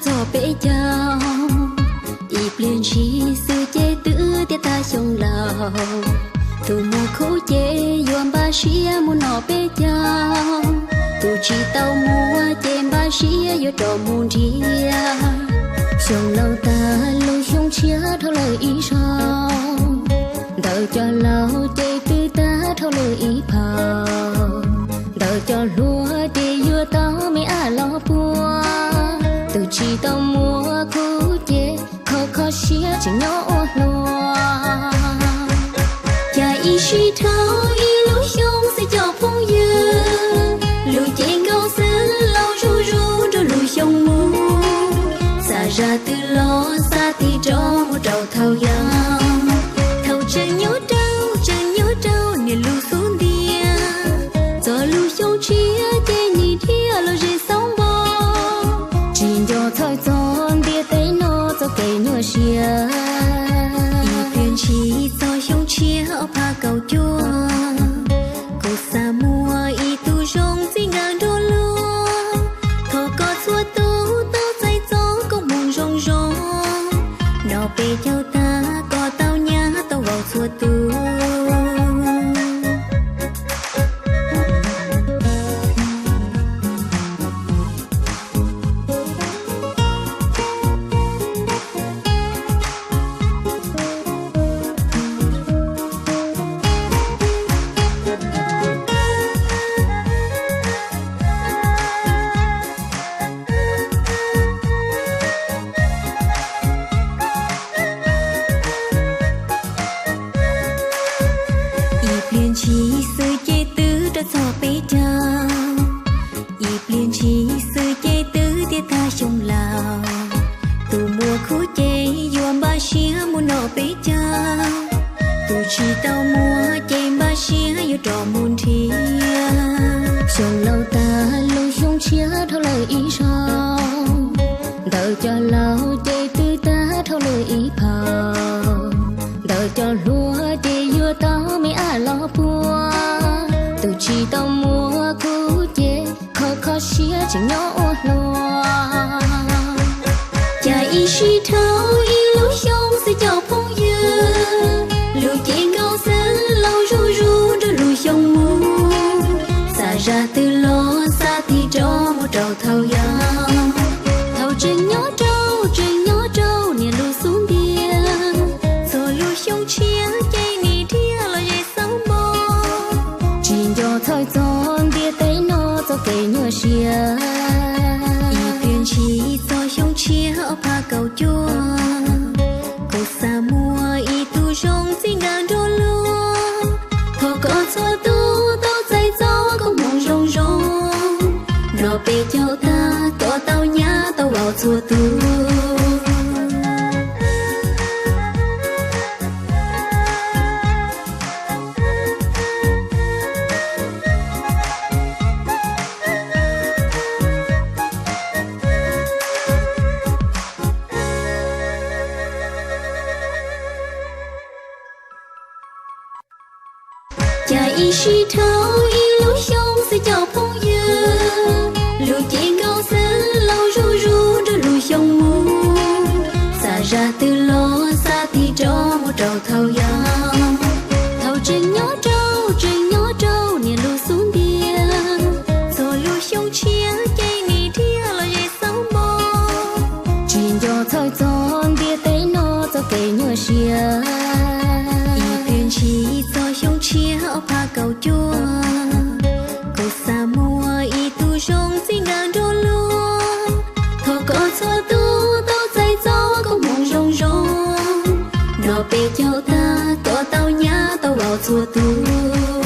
txog peb caug. Ib pliag ntshis xwb ces twb tiav tag xyoo laus. Tus muaj khub ces yuav npaj siab mus noj peb caug. Tus tsis tau muaj ces npaj siab yuav rov mus nrhiav. Xyoo laus tag lub xyoo tshiab dhau lawm ib zaug. Ntawm cov laus ces twb tag dhau lawm ib phaum. Ntawm cov hluas ces yuav tau me ab los puag. Tus tsis tau muaj khub ces kho kho siab tseem nyob ua hluas. Cas ib sij dhau ib lub xyoo xwb cov phooj ywg, lub cev nkaus xwb laus zuj zus nrog lub xyoo mus. Xav zaj twg los xav tig rov mus rau thaum yau. Thaum tseem nyob rau, tseem nyob rau niam lub xub ntiag, txog lub xyoo tshiab ces nim dhia los ze xauv npo. Tsis nco txhawj txog ntiaj teb no txoj kev nyuaj siab. Ib pliag ntshis txog xyoo tshiab ob phav kaum cuaj, kuv xav muaj ib tug zoo txij nkawm nrog luag. Thov koj txhua tus tau txais txoj koob hmoov zoo zoo, nrog peb caug tag kom tau nyab tau vauv txhua tus. Ib pliag ntshis xwb ces twb rov txog peb caug. Ib pliag ntshis xwb ces twb tiav tag xyoo laus. Tus muaj khub ces yuav npaj siab mus noj peb caug. Tus tsis tau muaj ces npaj siab yuav rov mus nrhiav. Xyoo laus tag lub xyoo tshiab dhau lawm ib zaug. Ntawm cov laus ces twb tag dhau lawm ib phaum. Ntawm cov hluas ces yuav tau me ab los puag. Tus tsis tau muaj khub ces kho kho siab tseem nyob ua hluas. Cas ib sij dhau ib lub xyoo xwb cov phooj ywg, lub cev nkaus xwb laus zuj zus nrog lub xyoo mus. Xav zaj twg los xav tig rov mus rau thaum yau. Thaum tseem nyob rau, tseem nyob rau niam lub xub ntiag, txog lub xyoo tshiab ces nim dhia los ze xauv npo. Tsis nco txhawj txog ntiaj teb no txoj kev nyuaj siab. Ib pliag ntshis txog xyoo tshiab ob phav kaum cuaj, kuv xav muaj ib tug zoo txij nkawm nrog luag. Thov koj txhua tus tau txais txoj koob hmoov zoo zoo, nrog peb caug tag kom tau nyab tau vauv txhua tus. Cas ib sij dhau ib lub xyoo xwb cov phooj ywg, lub cev nkaus xwb laus zuj zus nrog lub xyoo mus. Xav zaj twg los xav tig rov mus rau thaum yau. Thaum tseem nyob rau, tseem nyob rau niam lub xub ntiag, txog lub xyoo tshiab ces nim dhia los ze xauv npo. Tsis nco txhawj txog ntiaj teb no txoj kev nyuaj siab. Ib pliag ntshis txog xyoo tshiab ob phav kaum cuaj, kuv xav muaj ib tug zoo txij nkawm nrog luag. Thov koj txhua tus tau txais txoj koob hmoov zoo zoo, nrog peb caug tag kom tau nyab tau vauv txhua tus.